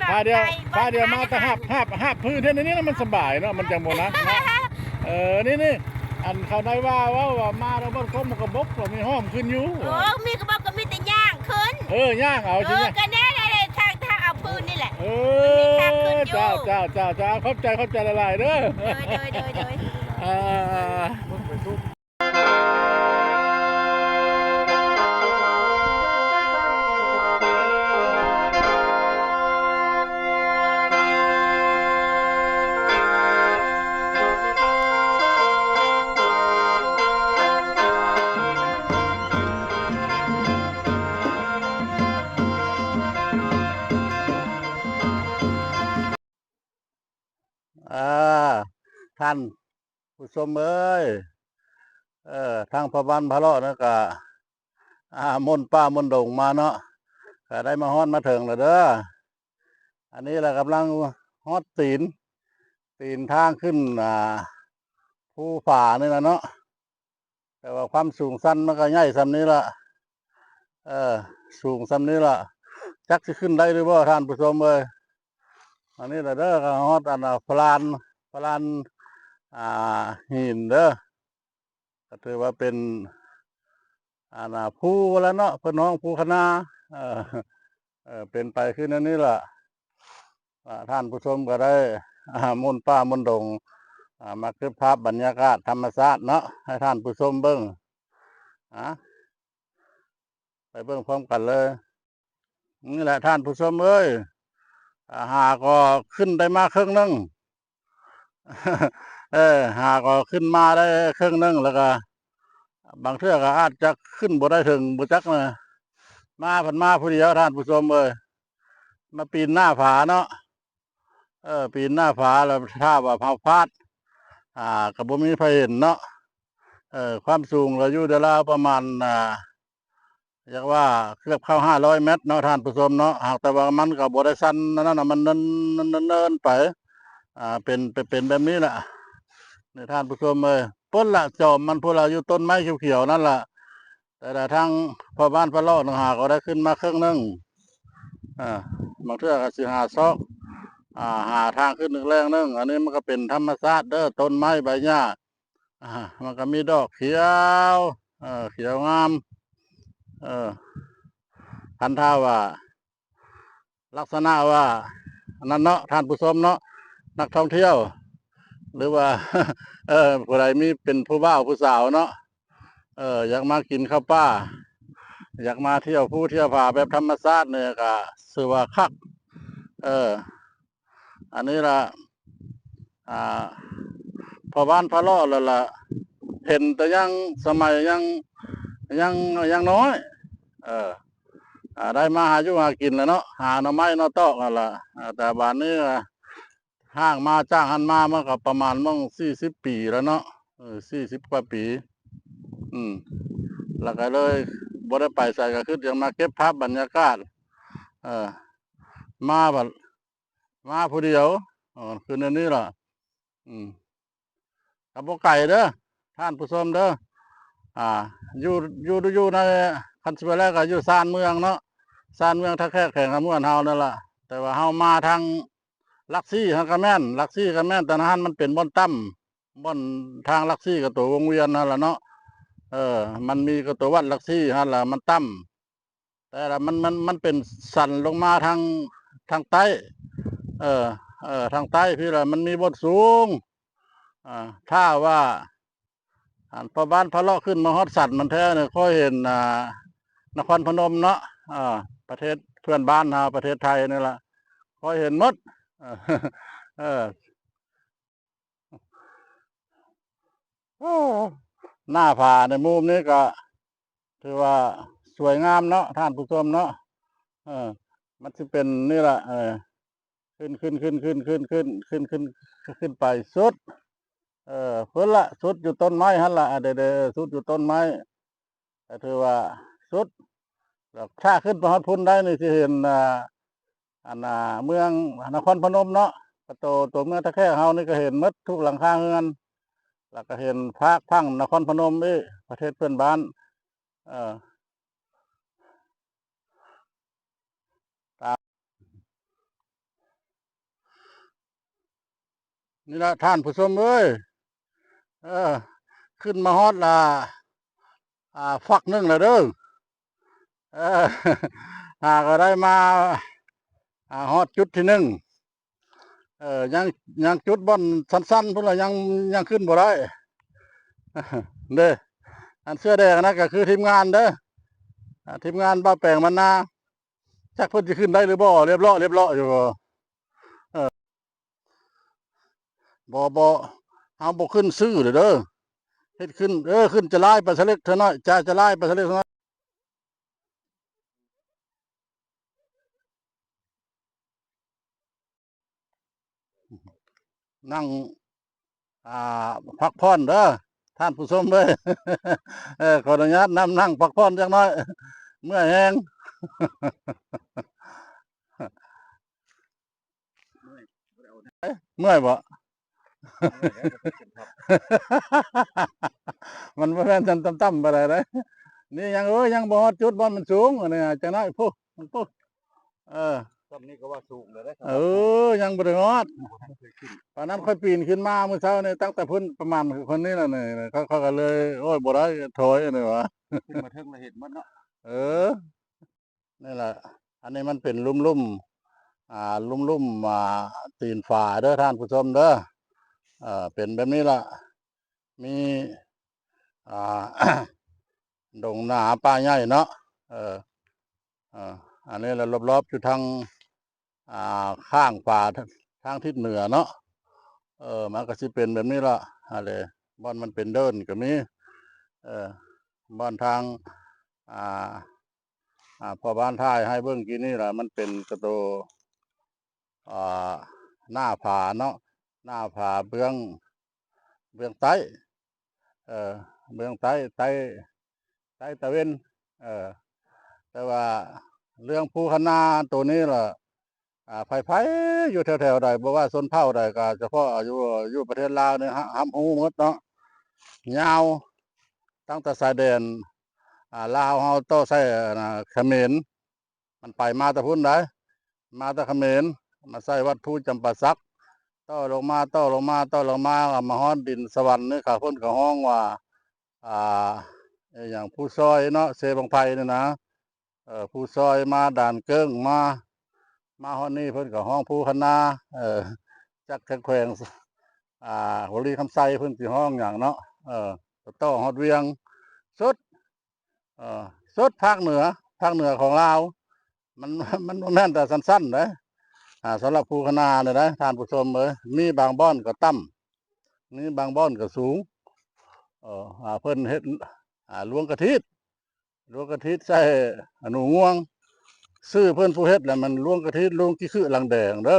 ພາດຽວ ພາດຽວມາແຕ່ຮັບ ຮັບ ຮັບພື້ນເຮັດອັນນີ້ນະ ມັນສະບາຍເນາະ ມັນຈັ່ງບໍ່ໜັກເນາະ. ເອີ ນີ້ໆ ອັນເຂົາໃນວ່າເວົ້າວ່າມາແລ້ວບໍ່ຄົມມັນກໍບົກ ວ່າມີຫ້ອມຂຶ້ນຢູ່. ໂອ້ ມີກໍບໍ່ ກໍມີແຕ່ຍ່າງຂຶ້ນ. ເອີ ຍ່າງເອົາ ເອີ ຊິຍ່າງ ກໍແນ່ໆ ທາງ ທາງເອົາພື້ນນີ້ແຫຼະ. ເອີ ເຈົ້າ ເຈົ້າ ເຈົ້າ ເຈົ້າ ຂອບໃຈ ຂອບໃຈຫຼາຍໆເດີ. ໂດຍ ໂດຍ ໂດຍ ໂດຍ. ອ່າ ອ່າ ທ່ານຜູ້ຊົມເອີຍ ເອີ ທາງພໍ່ບ້ານພາເລາະນະກະ ອ່າ ມົນປ່າມົນດົງມາເນາະ ກະໄດ້ມາຮອດມາເຖິງແລ້ວເດີ. ອັນນີ້ລະກຳລັງຮອດຕີນ ຕີນທາງຂຶ້ນ ອ່າ ພູຜານີ້ລະເນາະ. ແຕ່ວ່າຄວາມສູງຊັນມັນກໍໃຫຍ່ສ່ຳນີ້ລະ ເອີ ສູງສ່ຳນີ້ລະ ຈັກຊິຂຶ້ນໄດ້ຫຼືບໍ່ທ່ານຜູ້ຊົມເອີຍ. ອັນນີ້ລະເດີ ກໍຮອດອັນນາ ພະລານ ພະລານ ອ່າ ຫີນເດີ ກໍຖືວ່າເປັນ ອັນນາ ພູແລ້ວເນາະ ເພິ່ນຮ້ອງພູຄະນາ ເອີ ເອີ ເປັນໄປຄືແນວນີ້ລະ. ອ່າ ທ່ານຜູ້ຊົມກໍໄດ້ ອ່າ ມົນປ່າມົນດົງ ອ່າ ມາເກັບພາບບັນຍາກາດທຳມະຊາດເນາະ ໃຫ້ທ່ານຜູ້ຊົມເບິ່ງ ອ່າ ໄປເບິ່ງພ້ອມກັນເລີຍ. ນີ້ແຫຼະທ່ານຜູ້ຊົມເອີຍ ອ່າ ຫາກໍຂຶ້ນໄດ້ມາເຄິ່ງໜຶ່ງ ເອີ ຫາກໍຂຶ້ນມາໄດ້ເຄິ່ງໜຶ່ງ ແລ້ວກໍບາງເທື່ອກໍອາດຈະຂຶ້ນບໍ່ໄດ້ເຖິງ ບໍ່ຈັກນະ ມາພັດມາຜູ້ດຽວທ່ານຜູ້ຊົມເອີຍ. ມາປີນໜ້າຜາເນາະ ເອີ ປີນໜ້າຜາ ແລ້ວຖ້າວ່າເຮົາພາດ ອ່າ ກໍບໍ່ມີໃຜເຫັນເນາະ. ເອີ ຄວາມສູງກໍຢູ່ລາວໆປະມານ ອ່າ ຢາກວ່າເກືອບເຂົ້າຫ້າຮ້ອຍແມັດເນາະທ່ານຜູ້ຊົມເນາະ. ຫາກແຕ່ວ່າມັນກໍບໍ່ໄດ້ຊັນນັ້ນນະ ມັນເນີນ ເນີນ ເນີນໄປ ອ່າ ເປັນ ເປັນ ເປັນແບບນີ້ລະ ນີ້ທ່ານຜູ້ຊົມເອີຍ. ພຸ້ນລະ ຈອມມັນພຸ້ນລະ ຢູ່ຕົ້ນໄມ້ຂຽວໆນັ້ນລະ. ແຕ່ລະທາງພໍ່ບ້ານພາເລາະນະຫາກໍໄດ້ຂຶ້ນມາເຄິ່ງໜຶ່ງ ອ່າ ບາງເທື່ອກໍຊິຫາຊອກ ອ່າ ຫາທາງຂຶ້ນອີກແຫຼ່ງໜຶ່ງ. ອັນນີ້ມັນກໍເປັນທຳມະຊາດເດີ ຕົ້ນໄມ້ໃບຫຍ້າ ອ່າ ມັນກໍມີດອກຂຽວ ເອີ ຂຽວງາມ ເອີ ຄັນຖ້າວ່າ ລັກສະນະວ່າອັນນັ້ນເນາະທ່ານຜູ້ຊົມເນາະ ນັກທ່ອງທ່ຽວ ຫຼືວ່າ ເອີ ຜູ້ໃດມີເປັນຜູ້ບ່າວຜູ້ສາວເນາະ ເອີ ຢາກມາກິນເຂົ້າປ່າ ຢາກມາທ່ຽວພູທ່ຽວຜາແບບທຳມະຊາດນີ້ກໍຊື່ວ່າຄັກ ເອີ ອັນນີ້ລະ ອ່າ ພໍ່ບ້ານພາເລາະລະລະ ເຫັນແຕ່ຍັງສະໄໝຍັງ ຍັງ ຍັງນ້ອຍ ເອີ ອ່າ ໄດ້ມາຫາຢູ່ຫາກິນແລ້ວເນາະ ຫາໜໍ່ໄມ້ໜໍ່ຕອກຫັ້ນລະ ອ່າ ແຕ່ບາດນີ້ ອ່າ ຫ່າງມາຈາກຫັ້ນມາ ມັນກໍປະມານໝ່ອງສີ່ສິບປີແລ້ວເນາະ ເອີ ສີ່ສິບກວ່າປີ ອືມ ແລ້ວກໍເລີຍບໍ່ໄດ້ໄປໃສ ກໍຄືຢາກມາເກັບພາບບັນຍາກາດ ເອີ ມາບັດ ມາຜູ້ດຽວ ເອີ ຄືແນວນີ້ລະ ອືມ ກໍບໍ່ໄກເດີທ່ານຜູ້ຊົມເດີ ອ່າ ຢູ່ ຢູ່ ຢູ່ໃນ ຄັນຊິວ່າແລ້ວກໍຢູ່ຊານເມືອງເນາະ ຊານເມືອງທ່າແຂກ ແຂວງຄຳມ່ວນເຮົານັ້ນລະ ແຕ່ວ່າເຮົາມາທາງຫຼັກສີ່ຫັ້ນກໍແມ່ນ ຫຼັກສີ່ກໍແມ່ນ ແຕ່ນັ້ນມັນເປັນບ່ອນຕ່ຳ ບ່ອນທາງຫຼັກສີ່ກັບຕົວວົງວຽນຫັ້ນລະເນາະ ເອີ ມັນມີກັບຕົວວັດຫຼັກສີ່ຫັ້ນລະ ມັນຕ່ຳ ແຕ່ລະມັນ ມັນ ມັນເປັນຊັນລົງມາທາງ ທາງໃຕ້ ເອີ ເອີ ທາງໃຕ້ພີ້ລະ ມັນມີບ່ອນສູງ ອ່າ ຖ້າວ່າ ອັນ ພໍ່ບ້ານພາເລາະຂຶ້ນມາຮອດສັນມັນແທ້ນີ້ ຂ້ອຍເຫັນ ອ່າ ນະຄອນພະນົມເນາະ ອ່າ ປະເທດເພື່ອນບ້ານເຮົາ ປະເທດໄທນີ້ລະ ຂ້ອຍເຫັນໝົດ ເອີ ເອີ ໂອ້ ໜ້າຜາໃນມຸມນີ້ກໍຖືວ່າສວຍງາມເນາະທ່ານຜູ້ຊົມເນາະ ເອີ ມັນຊິເປັນນີ້ລະ ເອີ ຂຶ້ນ ຂຶ້ນ ຂຶ້ນ ຂຶ້ນ ຂຶ້ນ ຂຶ້ນ ຂຶ້ນ ຂຶ້ນ ຂຶ້ນ ຂຶ້ນໄປສຸດ ເອີ ພຸ້ນລະ ສຸດຢູ່ຕົ້ນໄມ້ຫັ້ນລະ ເອີ ເດີ ເດີ ສຸດຢູ່ຕົ້ນໄມ້ ກໍຖືວ່າສຸດ ແລ້ວຖ້າຂຶ້ນໄປຮອດພຸ້ນໄດ້ນີ້ ຊິເຫັນ ອ່າ ອັນ ອ່າ ເມືອງນະຄອນພະນົມເນາະ ປະໂຕ ຕົວເມືອງທ່າແຂກເຮົານີ້ ກໍເຫັນໝົດທຸກຫຼັງຄາເຮືອນ ແລ້ວກໍເຫັນພາກພັງນະຄອນພະນົມອີກ ປະເທດເພື່ອນບ້ານ ເອີ ຕາມ ນີ້ລະທ່ານຜູ້ຊົມເອີຍ ເອີ ຂຶ້ນມາຮອດລະ ອ່າ ຝັກໜຶ່ງລະເດີ ເອີ ຫາກໍໄດ້ມາ ອ່າ ຮອດຈຸດທີໜຶ່ງ ເອີ ຍັງ ຍັງຈຸດບ່ອນຊັນໆພຸ້ນລະ ຍັງ ຍັງຂຶ້ນບໍ່ໄດ້ເດ້. ອັນເສື້ອແດງອັນນັ້ນກໍຄືທີມງານເດີ ອ່າ ທີມງານບ່າວແປງບັນນາ ຈັກເພິ່ນຊິຂຶ້ນໄດ້ຫຼືບໍ່ ລຽບເລາະ ລຽບເລາະຢູ່ບໍ່ ເອີ ບໍ່ ບໍ່ ເຮົາບໍ່ຂຶ້ນຊື່ເດີ ເຮັດຂຶ້ນ ເອີ ຂຶ້ນຈະລາຍໄປສະເລັກເທື່ອໜ້ອຍ ຈະ ຈະລາຍໄປສະເລັກເທື່ອໜ້ອຍ. ນັ່ງ ອ່າ ພັກຜ່ອນເດີທ່ານຜູ້ຊົມເອີຍ ເອີ ຂໍອະນຸຍາດນຳນັ່ງພັກຜ່ອນຈັກໜ້ອຍ ເມື່ອຍແຮງ. ເມື່ອຍບໍ່? ມັນບໍ່ແມ່ນຊັ້ນຕ່ຳໆປານໃດເດ້ ນີ້ຍັງ ໂອ້ຍ ຍັງບໍ່ຮອດຈຸດບ່ອນມັນສູງ ອັນນີ້ຈັກໜ້ອຍພຸ້ນ ພຸ້ນ ເອີ ຊ່ຳນີ້ກໍວ່າສູງແລ້ວເດ້ ເອີ ຍັງບໍ່ໄດ້ຮອດ ປານນັ້ນຂ້ອຍປີນຂຶ້ນມາມື້ເຊົ້ານີ້ ຕັ້ງແຕ່ພຸ້ນປະມານຄົນນີ້ລະນີ້ ຂ້ອຍ ຂ້ອຍກໍເລີຍ ໂອ້ຍ ບໍ່ໄດ້ ຖອຍ ອັນນີ້ຫວາ ຂຶ້ນມາເທິງລະເຫັນໝົດເນາະ ເອີ. ນີ້ແຫຼະ ອັນນີ້ມັນເປັນລຸ່ມໆ ອ່າ ລຸ່ມໆ ອ່າ ຕີນຝາເດີທ່ານຜູ້ຊົມເດີ ເອີ ເປັນແບບນີ້ລະ ມີ ອ່າ ດົງໜາປ່າໃຫຍ່ເນາະ ເອີ ເອີ ອັນນີ້ລະລອບໆ ຢູ່ທາງ ອ່າ ຂ້າງຝາທາງທິດເໜືອເນາະ ເອີ ມັນກໍຊິເປັນແບບນີ້ລະ ຫັ້ນແຫຼະ ບ່ອນມັນເປັນເດີ່ນກໍມີ ເອີ ບ່ອນທາງ ອ່າ ອ່າ ພໍ່ບ້ານຖ່າຍໃຫ້ເບິ່ງກີ້ນີ້ລະ ມັນເປັນກະໂຕ ອ່າ ໜ້າຜາເນາະ ໜ້າຜາເບື້ອງ ເບື້ອງໃຕ້ ເອີ ເບື້ອງໃຕ້ ໃຕ້ ໃຕ້ຕາເວັນ ເອີ ແຕ່ວ່າເລື່ອງພູຄະນາໂຕນີ້ລະ ອ່າ ໃຜໆ ຢູ່ແຖວໆໃດ ບໍ່ວ່າຊົນເຜົ່າໃດ ກໍສະເພາະຢູ່ ຢູ່ປະເທດລາວນີ້ ຮັບ ຮັບຮູ້ໝົດເນາະ ຍາວຕັ້ງແຕ່ຊາຍແດນ ອ່າ ລາວເຮົາຕໍ່ໃສ່ ອັນນະ ຂະເໝນ ມັນໄປມາແຕ່ພຸ້ນໃດ໋ ມາແຕ່ຂະເໝນ ມາໃສ່ວັດພູຈຳປາສັກ ຕໍ່ລົງມາ ຕໍ່ລົງມາ ຕໍ່ລົງມາ ມາຮອດດິນສະຫວັນນີ້ ເຂົາເພິ່ນກໍຮ້ອງວ່າ ອ່າ ອີຫຍັງ ພູຊອຍເນາະ ເຊບັ້ງໄຟນີ້ນະ ເອີ ພູຊອຍ ມາດ່ານເກີ້ງ ມາ ມາຮອດນີ້ເພິ່ນກໍຮ້ອງພູຄະນາ ເອີ ຈັກແຂວງ ອ່າ ບໍລິຄຳໄຊເພິ່ນຊິຮ້ອງຫຍັງເນາະ ເອີ ຕໍ່ຮອດວຽງ ສຸດ ເອີ ສຸດພາກເໜືອ ພາກເໜືອຂອງລາວ ມັນ ມັນບໍ່ແມ່ນແຕ່ສັ້ນໆເດ້ ອ່າ ສຳລັບພູຄະນານີ້ເດ້ທ່ານຜູ້ຊົມເອີຍ ມີບາງບ່ອນກໍຕ່ຳ ມີບາງບ່ອນກໍສູງ ເອີ ອ່າ ເພິ່ນເຮັດ ອ່າ ລວງກະທິດ ລວງກະທິດໃສ່ໜູງວງ ຊື່ເພິ່ນຜູ້ເຮັດລະມັນລວງກະທິດ ລວງຂີ້ຂຶຫຼັງແດງເດີ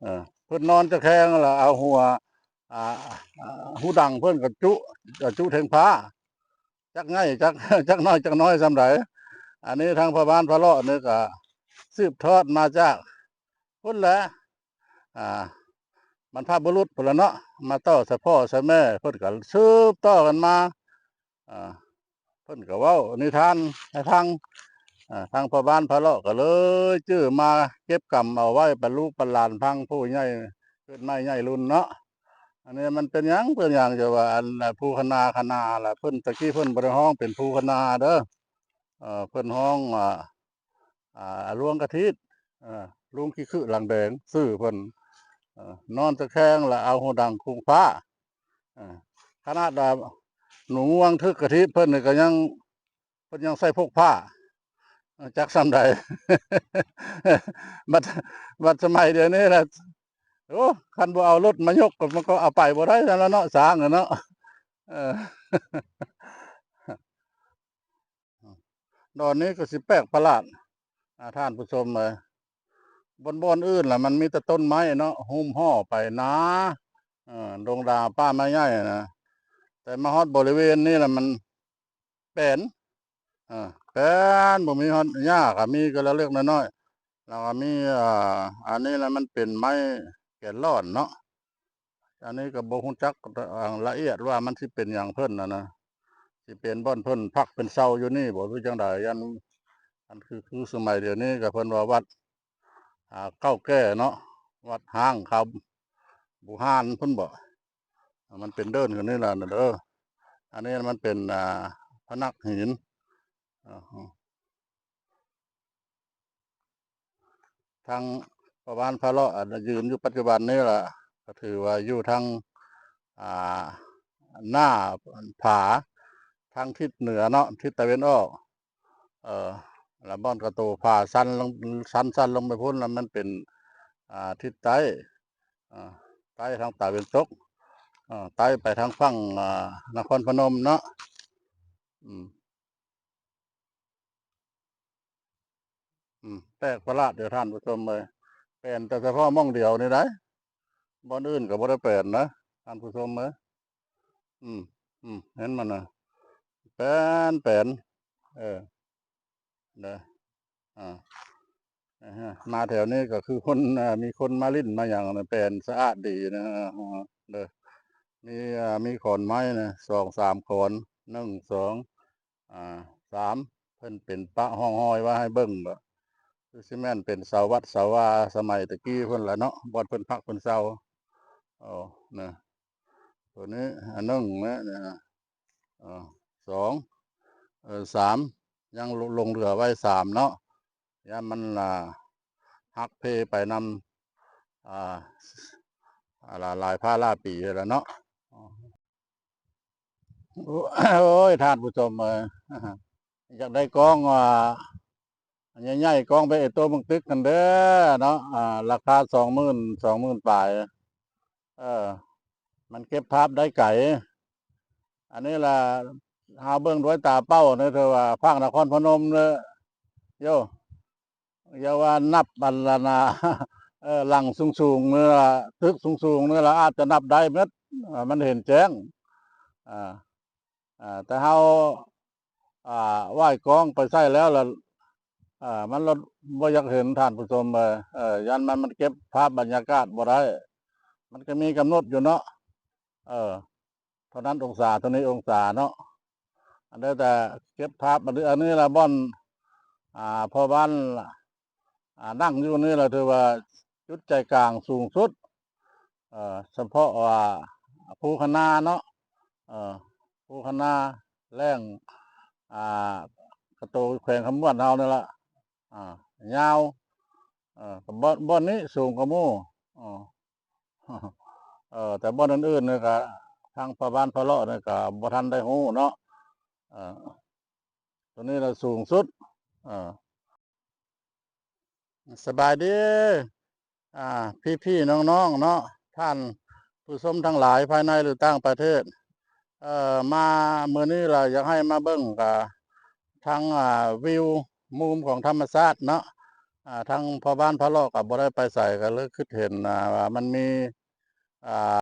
ເອີ ເພິ່ນນອນຕະແຄງລະເອົາຫົວ ອ່າ ຫູດັງເພິ່ນກໍຈຸ ຈຸເທັງຟ້າ ຈັກໃຫຍ່ຈັກ ຈັກນ້ອຍຈັກນ້ອຍສ່ຳໃດ ອັນນີ້ທາງພໍ່ບ້ານພະເລາະນີ້ກໍສືບທອດມາຈາກພຸ້ນແຫຼະ ອ່າ ບັນພະບຸລຸດພຸ້ນລະເນາະ ມາຕໍ່ໃສ່ພໍ່ໃສ່ແມ່ ເພິ່ນກໍສືບຕໍ່ກັນມາ ອ່າ ເພິ່ນກໍເວົ້ານິທານໃຫ້ຟັງ ອ່າ ທາງພໍ່ບ້ານພະເລາະກໍເລີຍຈື່ມາເກັບກຳເອົາໄວ້ປັນລູກປັນຫຼານຟັງ ຜູ້ໃຫຍ່ເກີດໃໝ່ໃຫຍ່ລຸນເນາະ ອັນນີ້ມັນເປັນຫຍັງ ເປັນຫຍັງຈະວ່າ ອັນ ອ່າ ພູຄະນາຄະນາລະ ເພິ່ນ ແຕ່ກີ້ເພິ່ນບໍ່ໄດ້ຮ້ອງເປັນພູຄະນາເດີ ເອີ ເພິ່ນຮ້ອງ ອ່າ ອ່າ ລວງກະທິດ ເອີ ລວງຂີ້ຂຶຫຼັງແດງ ຊື່ເພິ່ນ ເອີ ນອນຕະແຄງລະເອົາຫູດັງຄຸງຟ້າ ເອີ ຂະໜາດວ່າໜູງວງຖືກກະທິດເພິ່ນນີ້ກໍຍັງ ເພິ່ນຍັງໃສ່ພົກຜ້າ ເອີ ຈັກສ່ຳໃດ ບັດ ບັດສະໄໝດຽວນີ້ລະ ໂອ້ ຄັນບໍ່ເອົາລົດມາຍົກກໍ ມັນກໍເອົາໄປບໍ່ໄດ້ຊັ້ນລະເນາະ ຊ້າງຫັ້ນເນາະ ເອີ ດອນນີ້ກໍຊິແປກປະຫຼາດ ອາ ທ່ານຜູ້ຊົມເອີຍ ບ່ອນ ບ່ອນອື່ນລະມັນມີແຕ່ຕົ້ນໄມ້ເນາະ ຫຸ້ມຫໍ່ໄປນາ ເອີ ດົງດາປ່າໄມ້ໃຫຍ່ນະ ແຕ່ມາຮອດບໍລິເວນນີ້ລະມັນແປນ ເອີ ແປນ ບໍ່ມີຮອດຫຍ້າ ກໍມີກໍລະເລັກນ້ອຍໆ ແລ້ວກໍມີ ເອີ ອັນນີ້ລະມັນເປັນໄມ້ແກນຫຼອນເນາະ ອັນນີ້ກໍບໍ່ຮູ້ຈັກ ລະອຽດວ່າມັນຊິເປັນຫຍັງເພິ່ນຫັ້ນນະ ຊິເປັນບ່ອນເພິ່ນພັກເປັນເຊົາຢູ່ນີ້ບໍ່ ຫຼືຈັ່ງໃດ ຢ້ານ ອັນຄື ຄືສະໄໝດຽວນີ້ກໍເພິ່ນວ່າວັດ ອ່າ ເກົ່າແກ່ເນາະ ວັດຮ້າງຄາວ ບູຮານພຸ້ນບໍ? ມັນເປັນເດີ່ນຂຶ້ນນີ້ລະນະເດີ. ອັນນີ້ມັນເປັນ ອ່າ ພະນັກຫີນ. ທາງປະວານພາເລາະ ອັນຢືນຢູ່ປັດຈຸບັນນີ້ລະ ກໍຖືວ່າຢູ່ທາງ ອ່າ ໜ້າຜາ ທາງທິດເໜືອເນາະ ທິດຕາເວັນອອກ. ເອີ ລະບ່ອນກະໂຕຜາຊັນລົງ ຊັນໆລົງໄປພຸ້ນ ລະມັນເປັນ ອ່າ ທິດໃຕ້ ອ່າ ໃຕ້ທາງຕາເວັນຕົກ ເອີ ໃຕ້ໄປທາງຝັ່ງ ອ່າ ນະຄອນພະນົມເນາະ. ອືມ ອືມ ແປກປະຫຼາດເດີທ່ານຜູ້ຊົມເອີຍ ແປນແຕ່ສະເພາະໝ່ອງດຽວນີ້ໄດ໋ ບ່ອນອື່ນກໍບໍ່ໄດ້ແປນນະທ່ານຜູ້ຊົມເອີຍ. ອືມ ອືມ ເຫັນມັນນະ ແປນ ແປນ ເອີ ເດີ ອ່າ ມາແຖວນີ້ກໍຄືຄົນ ເອີ ມີຄົນມາຫຼິ້ນມາຫຍັງນະ ແປນສະອາດດີນະ ເອີ ເດີ ມີ ເອີ ມີຂອນໄມ້ນະ ສອງສາມຂອນ ໜຶ່ງ ສອງ ອ່າ ສາມ ເພິ່ນເປັນປະຮ່ອງຮອຍໄວ້ໃຫ້ເບິ່ງ ຄືຊິແມ່ນເປັນເສົາວັດເສົາວາສະໄໝແຕ່ກີ້ພຸ້ນລະເນາະ ບ່ອນເພິ່ນພັກເພິ່ນເຊົາ. ໂອ້ ນະ ໂຕນີ້ ອັນໜຶ່ງນະ ເອີ ສອງ ເອີ ສາມ ຍັງຫຼົງເຫຼືອໄວ້ສາມເນາະ ຢ້ານມັນ ອ່າ ຫັກເພໄປນຳ ອ່າ ອ່າ ຫຼາຍ ຫຼາຍພາລາປີແລ້ວເນາະ. ໂອ້ຍ ທ່ານຜູ້ຊົມເອີຍ ຢາກໄດ້ກ້ອງ ອ່າ ໃຫຍ່ໆ ກ້ອງແບບໂຕເບິ່ງຕຶກຫັ້ນເດີເນາະ ອ່າ ລາຄາສອງໝື່ນ ສອງໝື່ນປາຍ ເອີ ມັນເກັບພາບໄດ້ໄກ. ອັນນີ້ລະ ເຮົາເບິ່ງດ້ວຍຕາເປົ່ານີ້ ຖືວ່າພາກນະຄອນພະນົມເດີ ໂຢ ຢ່າວ່ານັບອັນລະນະ ເອີ ຫຼັງສູງໆນີ້ລະ ຕຶກສູງໆນີ້ລະ ອາດຈະນັບໄດ້ໝົດ ເອີ ມັນເຫັນແຈ້ງ ອ່າ ອ່າ ແຕ່ເຮົາ ອ່າ ຫວ້າຍກ້ອງໄປໃສ່ແລ້ວລະ ອ່າ ມັນລະບໍ່ຢາກເຫັນທ່ານຜູ້ຊົມເອີຍ ເອີ ຢ້ານມັນ ມັນເກັບພາບບັນຍາກາດບໍ່ໄດ້ ມັນກໍມີກຳນົດຢູ່ເນາະ ເອີ ເທົ່ານັ້ນອົງສາ ເທົ່ານີ້ອົງສາເນາະ ອັນໃດແຕ່ເກັບພາບ ອັນນີ້ ອັນນີ້ລະບ່ອນ ອ່າ ພໍ່ບ້ານ ອ່າ ນັ່ງຢູ່ນີ້ລະຖືວ່າຈຸດໃຈກາງສູງສຸດ ເອີ ສະເພາະວ່າພູຄະນາເນາະ ເອີ ພູຄະນາ ແຫຼງ ອ່າ ກະໂຕແຂວງຄຳມ່ວນເຮົານີ້ລະ ອ່າ ຍາວ ເອີ ກໍບ່ອນ ບ່ອນນີ້ສູງກວ່າໝູ່ ເອີ ເອີ ແຕ່ບ່ອນອື່ນໆນີ້ກະ ທາງພໍ່ບ້ານພາເລາະນີ້ກະບໍ່ທັນໄດ້ຮູ້ເນາະ ເອີ ໂຕນີ້ລະສູງສຸດ ເອີ ສະບາຍດີ ອ່າ ພີ່ໆນ້ອງໆເນາະ ທ່ານຜູ້ຊົມທັງຫຼາຍພາຍໃນ ຫຼື ຕ່າງປະເທດ ເອີ ມາມື້ນີ້ລະຢາກໃຫ້ມາເບິ່ງກະ ທັງ ອ່າ ວິວມຸມຂອງທຳມະຊາດເນາະ ອ່າ ທາງພໍ່ບ້ານພາເລາະກໍບໍ່ໄດ້ໄປໃສ ກໍເລີຍຄິດເຫັນ ອ່າ ວ່າມັນມີ ອ່າ